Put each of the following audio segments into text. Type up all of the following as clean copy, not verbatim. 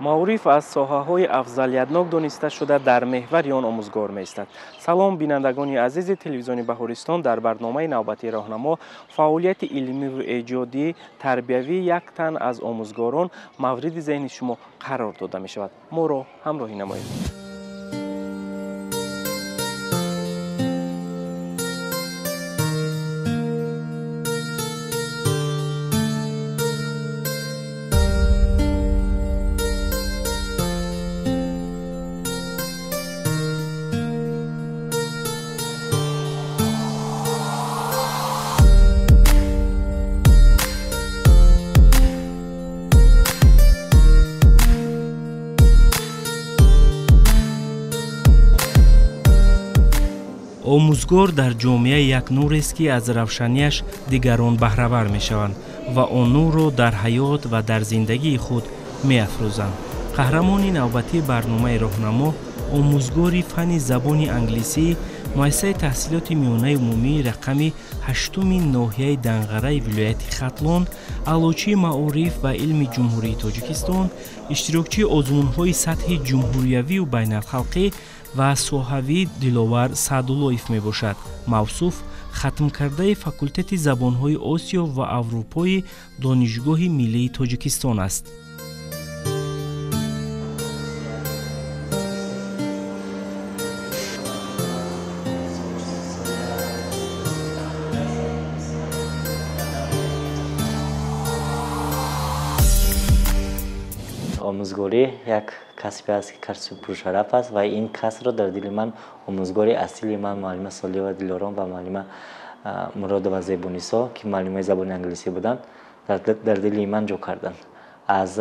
Маориф аз соҳаҳои афзалиятнок дониста шуда, дар меҳвари он омӯзгор меистад. Салом, бинандагони азизи телевизиони Баҳористон. Дар барномаи навбатии роҳнамо фаъолияти илмиву эҷодӣ, тарбиявии як тан аз омӯзгорон мавриди зеҳни шумо қарор дода мешавад. Моро ҳамроҳӣ намоед. Омӯзгор дар ҷомеа як нурест, ки аз равшанияш дигарон баҳравар мешаванд ва он нурро дар ҳаёт ва дар зиндагии худ меафрӯзанд. Қаҳрамони навбатии барномаи роҳнамо омӯзгори фанни забони англисӣ, муассисаи таҳсилоти миёнаи умумии рақами ҳаштуми ноҳияи Данғараи вилояти Хатлон, аълочии маориф ва илми Ҷумҳурии Тоҷикистон, иштирокчии озмунҳои сатҳи ҷумҳуриявию байналхалқӣ ва соҳавӣ Диловар Саъдуллоев мебошад. Мавсуф хатмкардаи факултети забонҳои Осиё ва Аврупои Донишгоҳи миллии Тоҷикистон аст. Омӯзгорӣ як касбе аст, ки касби пуршараф аст ва ин касбро дар дили ман омӯзгори асили ман муаллима Солиева Дилором ва муаллима Муродова Зебунисо, ки муаллимаи забони англисӣ буданд, дар дили ман ҷо карданд. Аз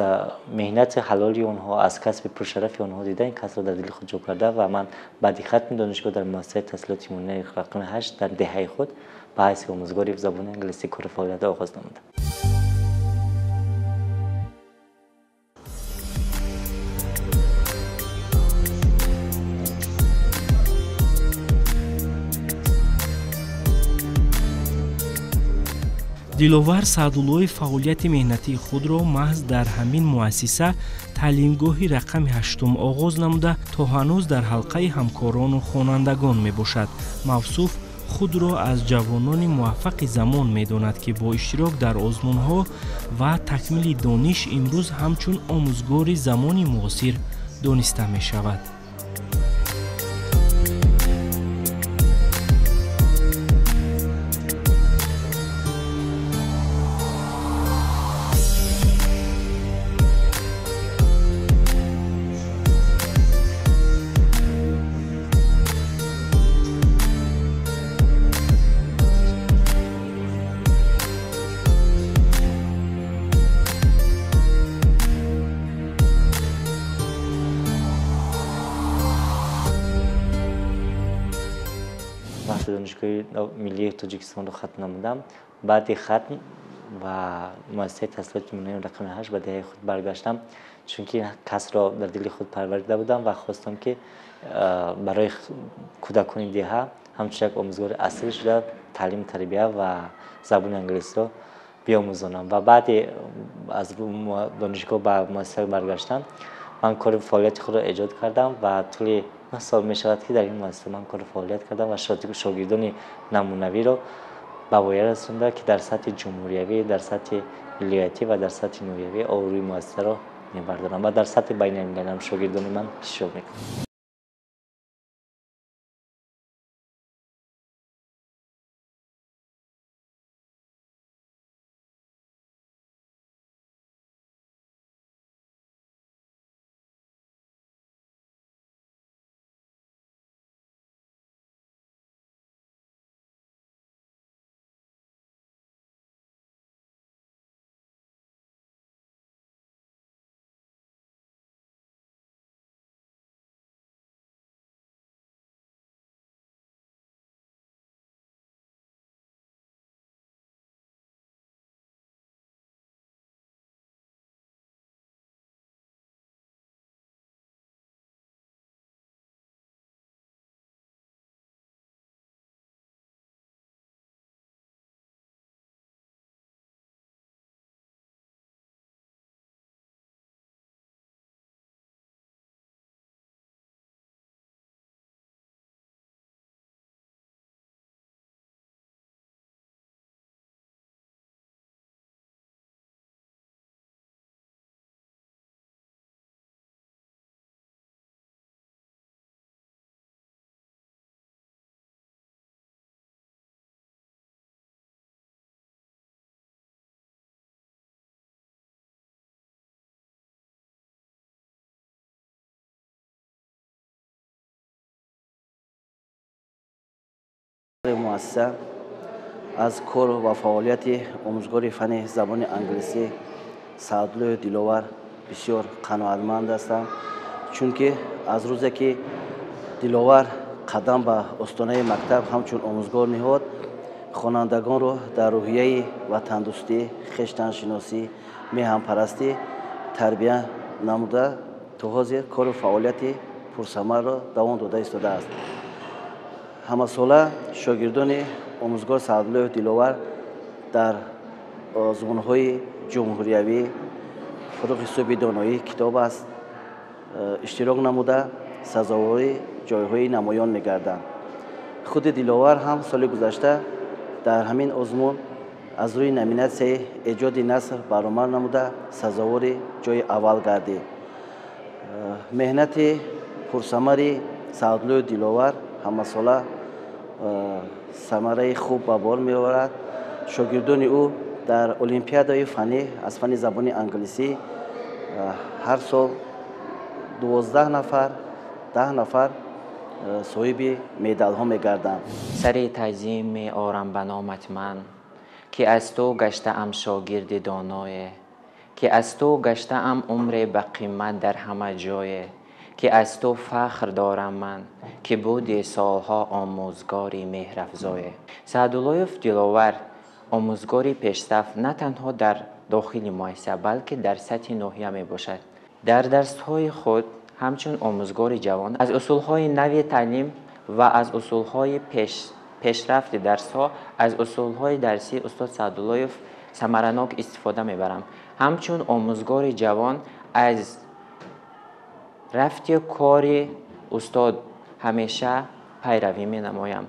меҳнати ҳалоли онҳо, аз касби пуршарафи онҳо дида, ин касбро дар дили худ ҷо карда ва ман баъди хатми донишгоҳ дар муассисаи таҳсилоти миёнаи рақами 8 дар деҳаи худ ба ҳайси омӯзгори забони англисӣ кори фаъолият оғоз намудам. Диловар Саъдуллоев фаъолияти меҳнатии худро маҳз дар ҳамин муассиса, таълимгоҳи рақами ҳаштум оғоз намуда, то ҳанӯз дар ҳалқаи ҳамкорону хонандагон мебошад. Мавсуф худро аз ҷавонони муваффақи замон медонад, ки бо иштирок дар озмунҳо ва такмили дониш имрӯз ҳамчун омӯзгори замони муосир дониста мешавад. Вақти донишгоҳи миллии Тоҷикистонро хатм намудам, баъди хатм ва муассисаи таҳсилоти миёнаи рақами 8 ба деҳаи худ баргаштам, чунки касбро дар дили худ парварида будам ва хостам, ки барои кӯдакони деҳа ҳамчун як омӯзгори асил шуда таълиму тарбия ва забони англисиро биомӯзонам. Ва баъди аз донишгоҳ ба муассиса баргаштан ман кори фаъолияти худро эҷод кардам ва тӯли 9 сол мешавад, ки дар ин муассиса ман кори фаъолият кардам ва шогирдони намунавиро ба воя расонда, ки дар сатҳи ҷумҳуриявӣ, дар сатҳи вилоятӣ ва дар сатҳи ноҳиявӣ обрӯи муассисаро мебардорам ва дар сатҳи байналмилалӣ шогирдони ман иштирок мекунанд. Муассиса аз кор ва фаъолияти омӯзгори фанни забони англисӣ Саъдуллоев Диловар бисёр қаноатманд ҳастам, чунки аз рӯзе ки Диловар қадам ба остонаи мактаб ҳамчун омӯзгор ниҳод, хонандагонро дар рӯҳияи ватандӯстӣ, хештаншиносӣ, меҳанпарастӣ тарбия намуда то ҳозир кору фаъолияти пурсамарро давом дода истодааст. Ҳамасола шогирдони омӯзгор Саъдуллоев Диловар дар озмунҳои ҷумҳуриявӣ «Фурӯғи субҳи доноӣ китоб аст» иштирок намуда сазовори ҷойҳои намоён мегарданд. Худи Диловар ҳам соли гузашта дар ҳамин озмун аз рӯи номинатсияи «Эҷоди наср» баромад намуда сазовори ҷойи аввал гардид. Меҳнати пурсамари Саъдуллоев Диловар ҳамасола самараи хуб ба бор меорад. Шогирдони ӯ дар олимпиадаи фаннӣ аз фанни забони англисӣ ҳар сол 12 нафар, 10 нафар соҳиби медалҳо мегарданд. Сари таъзим меорам ба номат ман, ки аз ту гаштаам шогирди доное, ки аз ту гаштаам умре ба қимат дар ҳама ҷое, ки аз ту фахр дорам ман, ки буди солҳо омӯзгори меҳрафзое. Саъдуллоев Диловар омӯзгори пешсаф на танҳо дар дохили муассиса, балки дар сатҳи ноҳия мебошад. Дар дарсҳои худ ҳамчун омӯзгори ҷавон аз усулҳои нави таълим ва аз усулҳои пешрафти дарсҳо, аз усулҳои дарсии устод Саъдуллоев самаранок истифода мебарам. Ҳамчун омӯзгори ҷавон аз рафти кори устод ҳамеша пайравӣ менамоям.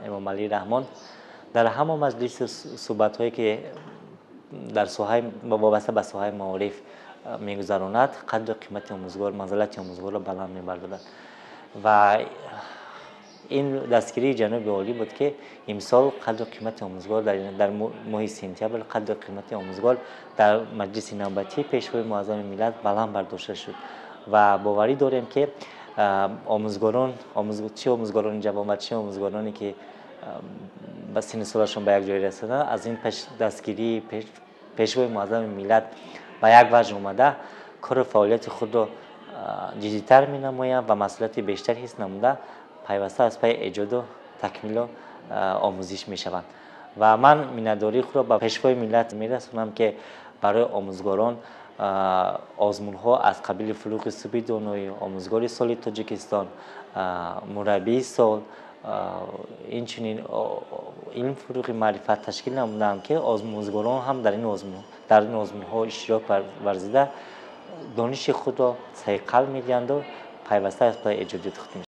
Эмомалӣ Раҳмон дар ҳамон маҷлиси суҳбатҳое ки дар соҳаи вобаста ба соҳаи маориф мегузаронад, қадру қимати омӯзгор, манзилати омӯзгорро баланд мебардорад. Ва ин дастгирии ҷаноби олӣ буд, ки имсол қадру қимати омӯзгор дар моҳи сентябр қадру қимати омӯзгор дар маҷлиси навбатии Пешвои Муаззами миллат баланд бардошта шуд. Ва боварӣ дорем, ки омӯзгорон, чӣ омӯзгорони ҷавон ва чӣ омӯзгороне ки ба синну солашон ба як ҷой расиданд, аз ин дастгирии Пешвои Муаззами миллат ба як ваҷҳ омада кору фаъолияти худро ҷиддитар менамоянд ва масъулияти бештар ҳис намуда пайваста аз пайи эҷоду такмилу омӯзиш мешаванд. Ва ман миннатдории худро ба Пешвои миллат мерасонам, ки барои омӯзгорон озмунҳо аз қабили «Фурӯғи субҳи доноӣ», «Омӯзгори соли Тоҷикистон», «Мураббии сол», инчунин «Илм фурӯғи маърифат» ташкил намуданд, ки омӯзгорон ҳам дар ин озмунҳо иштирок варзида дониши худро сайқал медиҳанду пайваста аз пайи эҷодиёти худ мешаванд.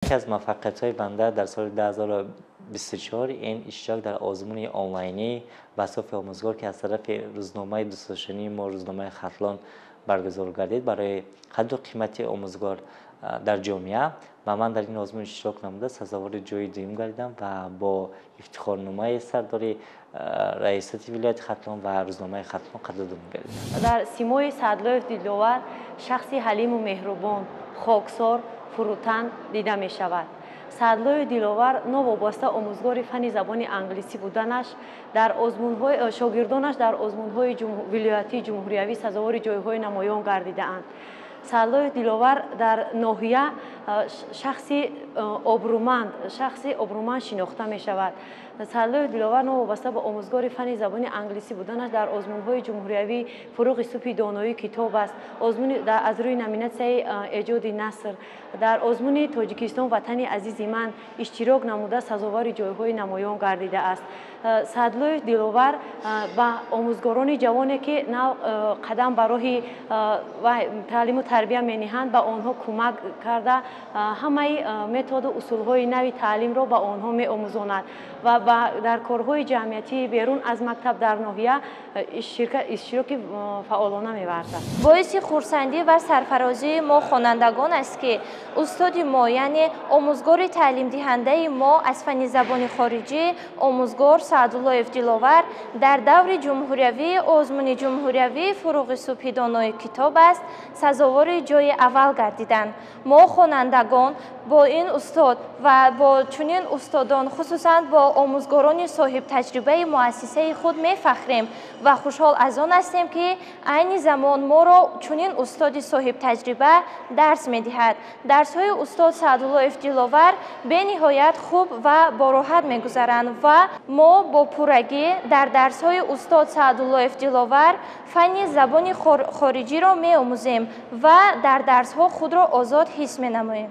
Яке аз муваффақиятҳои банда дар соли 2024 ин иштирок дар озмуни онлайнӣ Васофи омӯзгор, ки аз тарафи рӯзномаи дӯстдоштании мо, рӯзномаи Хатлон баргузор гардид барои қадру қимати омӯзгор дар ҷомеа, ва ман дар ин озмун иштирок намуда сазовори ҷои дуюм гардидам ва бо ифтихорномаи сардори раисати вилояти Хатлон ва рӯзномаи Хатлон қадрдонӣ гардидам. Дар симои Саъдуллоев Диловар шахси ҳалиму меҳрубон, хоксор, фурӯтан дида мешавад. Саъдуллоев Диловар новобаста омӯзгори фанни забони англисӣ буданаш, дар озмунҳои шогирдонаш дар озмунҳои вилоятии ҷумҳуриявӣ сазовори ҷойҳои намоён гардидаанд. Саъдуллоев Диловар дар ноҳия шахси обрӯманд шинохта мешавад. Саъдуллоев Диловар новобаста ба омӯзгори фанни забони англисӣ буданаш дар озмунҳои ҷумҳуриявӣ Фурӯғи субҳи доноӣ китоб аст, озмуни аз рӯи номинатсияи эҷоди наср, дар озмуни Тоҷикистон ватани азизи ман иштирок намуда сазовори ҷойҳои намоён гардидааст. Саъдуллоев Диловар ба омӯзгорони ҷавоне, ки нав қадам ба роҳи таълиму тарбия мениҳанд, ба онҳо кӯмак карда ҳамаи методу усулҳои нави таълимро ба онҳо меомӯзонад ва дар корҳои ҷамъиятии берун аз мактаб дар ноҳия иштироки фаъолона меварзад. Боиси хурсандӣ ва сарфарозии мо хонандагон аст, ки устоди мо, яъне омӯзгори таълимдиҳандаи мо аз фанни забони хориҷӣ, омӯзгор Саъдуллоев Диловар дар даври ҷумҳуриявии озмуни ҷумҳуриявии Фурӯғи субҳи донои китоб аст, сазовори ҷои аввал гардиданд. Мо хонандагон бо ин устод ва бо чунин устодон, хусусан бо омӯзгорони соҳибтаҷрибаи муассисаи худ мефахрем ва хушҳол аз он ҳастем, ки айни замон моро чунин устоди соҳибтаҷриба дарс медиҳад. Дарсҳои устод Саъдуллоев Диловар бениҳоят хуб ва бороҳат мегузаранд ва мо бо пуррагӣ дар дарсҳои устод Саъдуллоев Диловар фанни забони хориҷиро меомӯзем ва дар дарсҳо худро озод ҳис менамоем.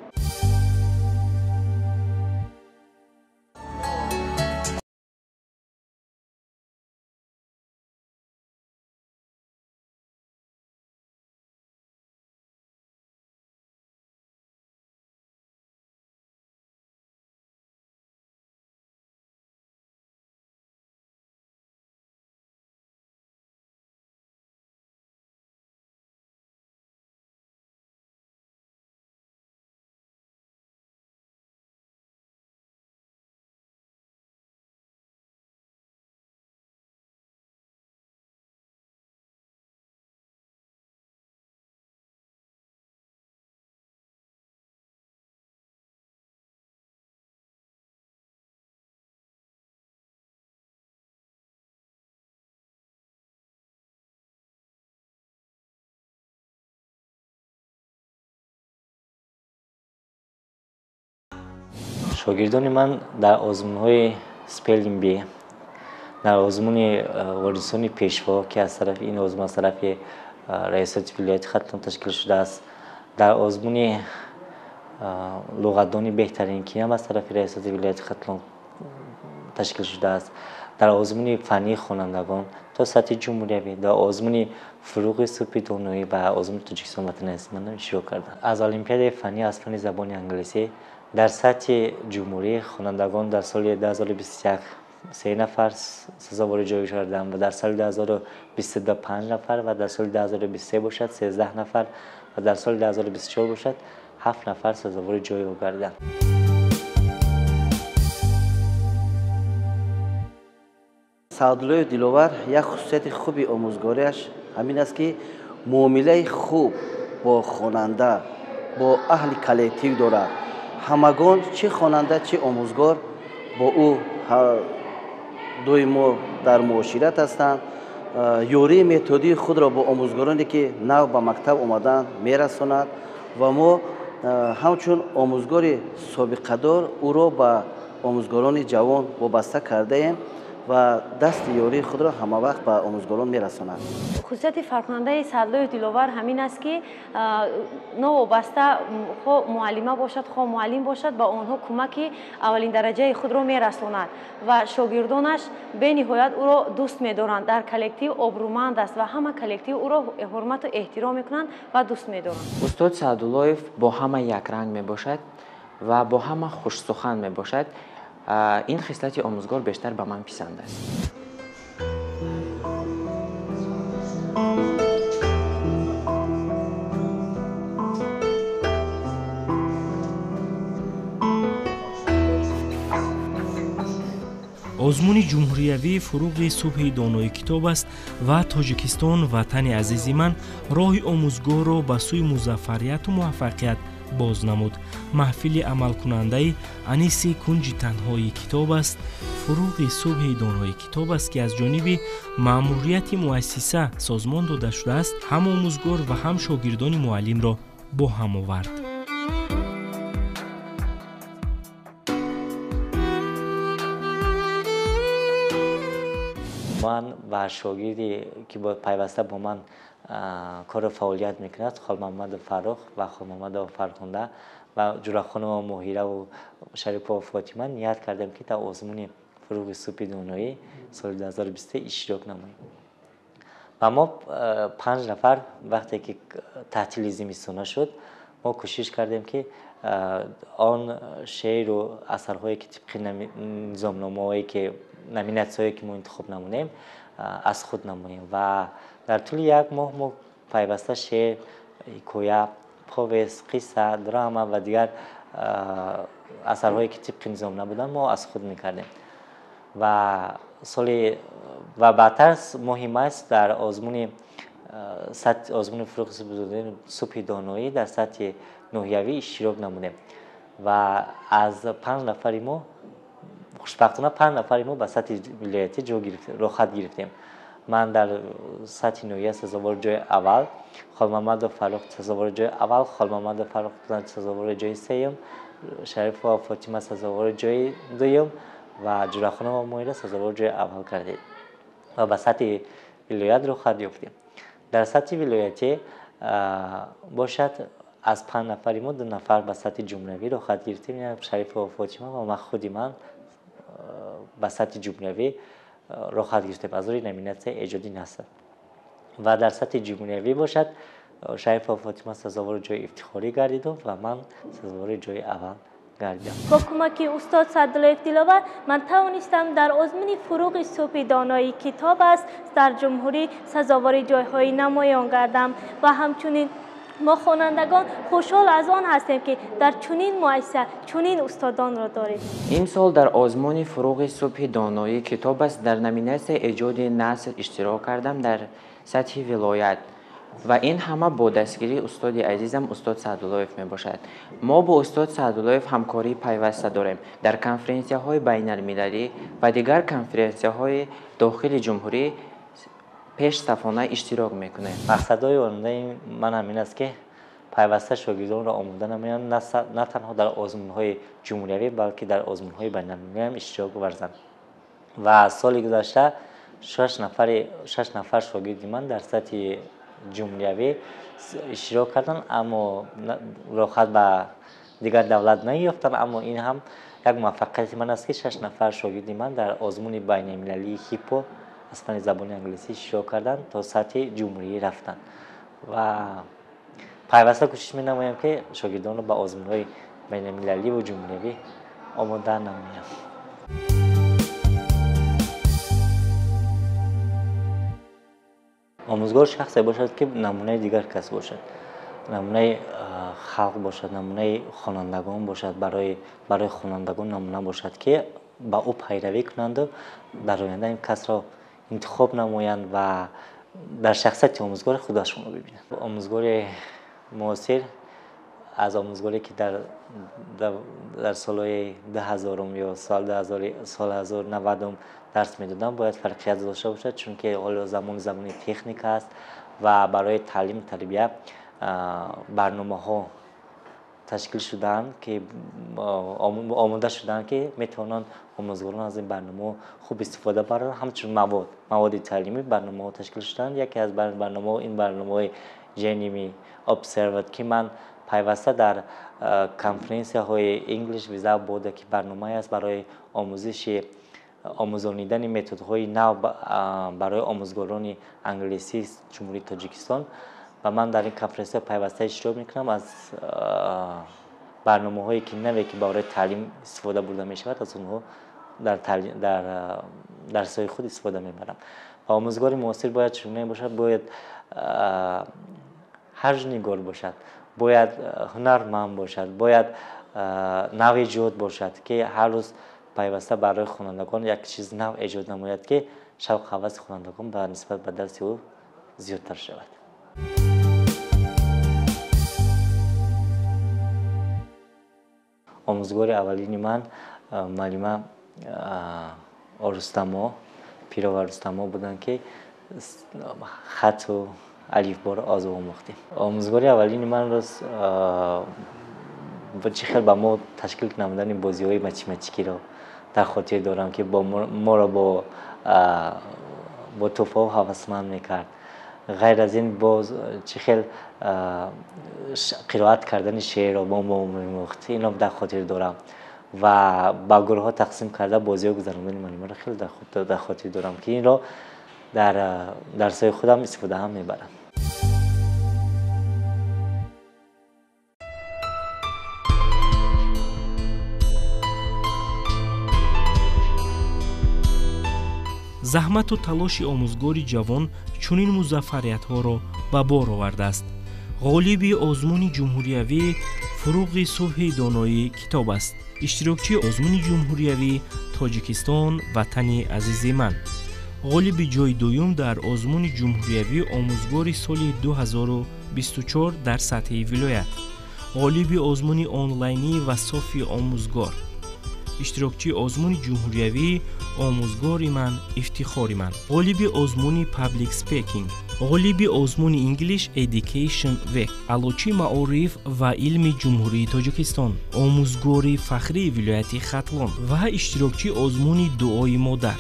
Шогирдони ман дар озмунҳои Spelling Bee, дар озмуни ворисони пешво, ки аз тарафи ин озмун аз тарафи раисати вилояти Хатлон ташкил шудааст, дар озмуни луғатдони беҳтарин, ки ҳам аз тарафи раисати вилояти Хатлон ташкил шудааст, дар озмуни фаннии хонандагон то сатҳи ҷумҳуриявӣ, дар озмуни Фурӯғи субҳи доноӣ ва озмуни Тоҷикистон ватани азизи ман иштирок карданд. Аз олимпиадаи фаннӣ аз фанни забони англисӣ дар сатҳи ҷумҳурӣ хонандагон дар соли 2021 3 нафар сазовори ҷой карданд ва дар соли 2022 5 нафар ва дар соли 2023 бошад 13 нафар ва дар соли 2024 бошад 7 нафар сазовори ҷой гардиданд. Саъдуллоев Диловар як хусусияти хуби омӯзгориаш ҳамин аст, ки муомилаи хуб бо хонанда, бо аҳли коллектив дорад. Ҳамагон, чӣ хонанда, чӣ омӯзгор, бо ӯ доимо дар муошират ҳастанд. Ёрии методии худро бо омӯзгороне, ки нав ба мактаб омаданд, мерасонад ва мо ҳамчун омӯзгори собиқадор ӯро ба омӯзгорони ҷавон вобаста кардаем ва дасти ёрии худро ҳамавақт ба омӯзгорон мерасонад. Хусусияти фарқкунандаи Саъдуллоев Диловар ҳамин аст, ки новобаста хо муаллима бошад, хо муаллим бошад, ба онҳо кӯмаки аввалин дараҷаи худро мерасонад ва шогирдонаш бениҳоят ӯро дӯст медоранд. Дар коллектив обрӯманд аст ва ҳама коллектив ӯро ҳурмату эҳтиром мекунанд ва дӯст медоранд. Устод Саъдуллоев бо ҳама якранг мебошад. ва бо ҳама хушсухан мебошад. Ин хислати омӯзгор бештар ба ман писанд аст. Озмуни ҷумҳуриявии фуруғи субҳи донои китоб аст ва Тоҷикистон ватани азизи ман роҳи омӯзгорро ба сӯи музаффарияту муваффақият боз намуд. Маҳфили амалкунандаи аниси кунҷи танҳои китоб аст, фуруғи субҳи донои китоб аст, ки аз ҷониби маъмурияти муассиса созмон дода шудааст, ҳам омӯзгор ва ҳам шогирдони муаллимро бо ҳам овард. Ман ва шогирде ки пайваста бо ман кору фаъолият мекунад, Холмамадов Фаррух ва Холмамадов Фархунда ва Ҷурахонова Моҳираву Шарипова Фотима ният кардем, ки дар озмуни фуруғи субҳи доноӣ соли 2023 иштирок намоем. Ва мо 5 нафар вақте ки таътили зимистона шуд, мо кӯшиш кардем, ки он шеъру асарҳое ки тибқи низомномаҳое ки номинатсияҳое ки мо интихоб намудем, аз худ намоем. Ва дар тӯли як моҳ мо пайваста шеър, ҳикоя, повест, қисса, драма ва дигар асарҳое ки тибқи низом набуданд, мо аз худ мекардем. Ва соли ва баъдтар моҳи май дар озмуни фуруғи субҳи доноӣ дар сатҳи ноҳиявӣ иштирок намудем. Ва аз 5 нафари мо хушбахтона 5 нафари мо ба сатҳи вилоятӣ ҷо роҳхат гирифтем. Ман дар сатҳи ноҳия сазовори ҷои аввал, Холмамадов Фаррух сазовори ҷои аввал, Холмамадов Фаррух сазовори ҷои сеюм, Шарипова Фотима сазовори ҷои дуюм ва Ҷурахонова Моҳира сазовори ҷои аввал гардид ва ба сатҳи вилоят роҳхат ёфтем. Дар сатҳи вилоятӣ бошад, аз 5 нафари мо 2 нафар ба сатҳи ҷумҳуриявӣ роҳхат гирифтем, Шарипова Фотима ва ман худи ман ба сатҳи ҷумҳуриявӣ роҳхат гирифтем аз рӯи номинатсияи эҷоди наср. Ва дар сатҳи ҷумҳуриявӣ бошад, Шарипова Фотима сазовори ҷои ифтихорӣ гардиду ва ман сазовори ҷои аввал гардидам. Бо кӯмаки устод Саъдуллоев Диловар ман тавонистам дар озмуни фуруғи субҳи донои китоб аст дар ҷумҳурӣ сазовори ҷойҳои намоён гардам ва ҳамчунин мо хонандагон хушҳол аз он ҳастем, ки дар чунин муассиса чунин устодонро дорем. Имсол дар озмуни фуруғи субҳи доноии китоб аст дар номинатсияи эҷоди наср иштирок кардам дар сатҳи вилоят ва ин ҳама бо дастгирии устоди азизам устод Саъдуллоев мебошад. Мо бо устод Саъдуллоев ҳамкории пайваста дорем дар конференсияҳои байналмилалӣ ва дигар конференсияҳои дохили ҷумҳурӣ пешсафона иштирок мекунем. Мақсадҳои ояндаи ман ҳамин аст, ки пайваста шогирдонро омода намоям, на танҳо дар озмунҳои ҷумҳуриявӣ, балки дар озмунҳои байналмилалӣ ҳам иштирок варзам. Ва соли гузашта 6 нафар шогирди ман дар сатҳи ҷумҳуриявӣ иштирок карданд, аммо роҳхат ба дигар давлат наёфтанд. Аммо ин ҳам як муваффақияти ман аст, ки 6 нафар шогирди ман дар озмуни байналмилалии ХИПО аз фанни забони англисӣ иштирок карданд, то сатҳи ҷумҳурӣ рафтанд. Ва пайваста кӯшиш менамоям, ки шогирдонро ба озмунҳои байналмилалӣ ва ҷумҳуриявӣ омода намоям. Омӯзгор шахсе бошад, ки намунаи дигар кас бошад, намунаи халқ бошад, намунаи хонандагон бошад, барои хонандагон намуна бошад, ки ба ӯ пайравӣ кунанду дар оянда ин касро интихоб намоянд ва дар шахсияти омӯзгори худашонро бибинанд. Омӯзгори муосир аз омӯзгоре ки дар солҳои 2000 ё соли 2090 дарс медодам, бояд фарқият дошта бошад, чунки ҳоло замон замони техника аст ва барои таълиму тарбия барномаҳо ташкил шудаанд, ки омода шудаанд, ки метавонанд омӯзгорон аз ин барномаҳо хуб истифода баранд. Ҳамчун маводи таълимӣ барномаҳо ташкил шудаанд. Яке аз барномаҳо ин барномаҳои Genius Observed, ки ман пайваста дар конференсияҳои English Without Border, ки барномае аст барои омӯзонидани методҳои нав барои омӯзгорони англисии Ҷумҳурии Тоҷикистон, ва ман дар ин конференсия пайваста иштирок мекунам, аз Барномаҳое ки наве ки барои таълим истифода бурда мешавад, аз онҳо дар дарсҳои худ истифода мебарам. Ва омӯзгори муосир бояд чунин бошад, бояд ҳаҷнигор бошад, бояд ҳунарманд бошад, бояд навэҷод бошад, ки ҳар рӯз пайваста барои хонандагон як чиз нав эҷод намояд, ки шавқу ҳаваси хонандагон ба нисбат ба дарси ӯ зиёдтар шавад. Омӯзгори аввалини ман муаллима Орустамо, Пирова Рустамо буданд, ки хату алифборо аз ӯ омӯхтем. Омӯзгори аввалини манро чӣ хел ба мо ташкил намудани бозиҳои математикиро дар хотир дорам, ки моро бо тӯҳфаҳо ҳавасманд мекард. Ғайр аз ин боз чӣ хел қироат кардани шеърро бо мо меомӯхт, инро дар хотир дорам. Ва ба гурӯҳҳо тақсим карда бозиҳо гузарондани муаллимаро хеле дар хотир дорам, ки инро дар дарсҳои худам истифода ҳам мебарам. Заҳмату талоши омӯзгори ҷавон чунин музаффариятҳоро ба бор овардааст. Ғолиби озмуни ҷумҳуриявӣ Фурӯғи субҳи доноӣ китоб аст. Иштирокчии озмуни ҷумҳуриявӣ Тоҷикистон ватани азизи ман. Ғолиби ҷойи дуюм дар озмуни ҷумҳуриявӣ омӯзгори соли 2024 дар сатҳи вилоят. Ғолиби озмуни онлайнӣ ва софи омӯзгор. Иштирокчии озмуни ҷумҳуриявӣ омӯзгори ман ифтихори ман. Ғолиби озмуни Public Speaking. Ғолиби озмуни English Education Week. Аълочии маориф ва илми Ҷумҳурии Тоҷикистон. Омӯзгори фахрии вилояти Хатлон ва иштирокчии озмуни Дуои модар.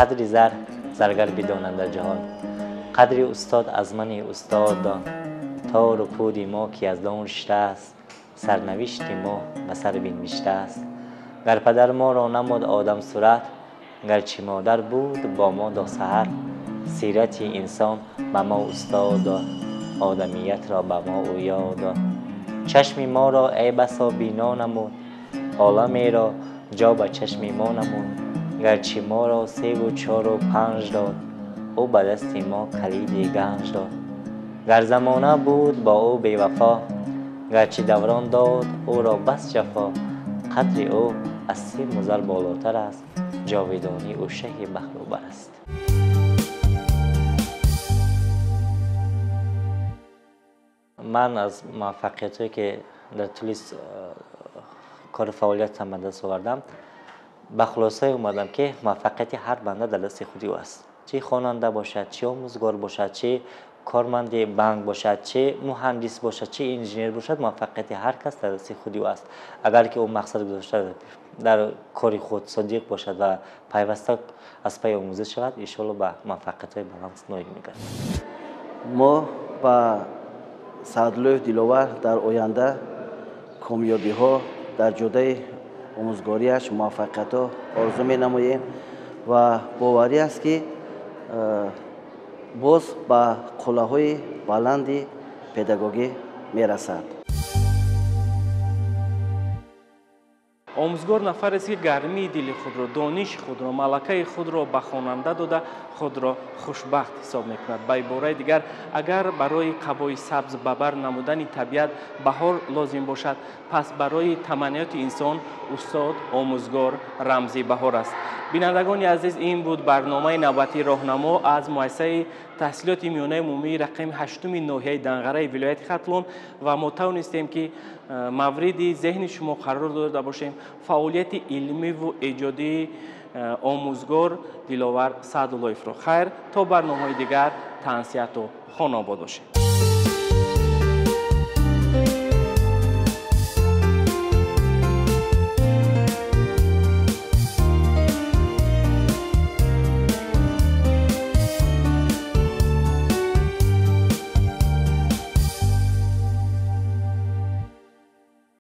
Қадри зар заргар бидонанд дар ҷаҳон, қадри устод аз мани устод дон. Тору пуди мо ки аз дон шиштааст, сарнавишти мо ба сар бинвиштааст. Гар падар моро намуд одам сурат, гарчи модар буд бо мо до саҳар. Сирати инсон ба мо устод дод, одамиятро ба мо ӯ ёд дод. Чашми моро эй басо бино намуд, оламеро ҷо ба чашми мо намуд. Гарчи моро 3 ва 4 ва 5 дод, ӯ ба дасти мо калиди ганҷ дод. Гар замона буд бо ӯ бевафо, гарчи даврон дод ӯро бас ҷафо. Қадри ӯ аз симу зар болотар аст, ҷовидонии ӯ шаҳи баҳрубар аст. Ман аз муваффақиятҳое ки дар тӯли кору фаъолиятам ба даст овардам, ба хулосае омадам, ки муваффақияти ҳар банда дар дасти худи ӯ аст. Чӣ хонанда бошад, чӣ омӯзгор бошад, чӣ корманди банк бошад, чӣ муҳандис бошад, чӣ инженер бошад, муваффақияти ҳар кас дар дасти худи ӯ аст. Агар ки ӯ мақсад гузошта дар кори худ содиқ бошад ва пайваста аз пайи омӯзиш шавад, иншоалло ба муваффақиятҳои баланд ноил мегардад. Мо ба Саъдуллоев Диловар дар оянда комёбиҳо дар ҷодаи омӯзгориаш муваффақиятҳо орзу менамоем ва боварӣ аст, ки боз ба қуллаҳои баланди педагогӣ мерасад. Омӯзгор нафарест, ки гармии дили худро, дониши худро, малакаи худро ба хонанда дода, худро хушбахт ҳисоб мекунад. Ба ибораи дигар, агар барои қабои сабз ба бар намудани табиат баҳор лозим бошад, пас барои таманниёти инсон устод омӯзгор рамзи баҳор аст. Бинандагони азиз, ин буд барномаи навбатии роҳнамо аз муассисаи таҳсилоти миёнаи умумии рақами 8 ноҳияи Данғараи вилояти Хатлон ва мо тавонистем, ки мавриди зеҳни шумо қарор дода бошем фаъолияти илмиву эҷодии омӯзгор Диловар Саъдуллоевро. Хайр, то барномаҳои дигар тансиҳату хонобод бошед.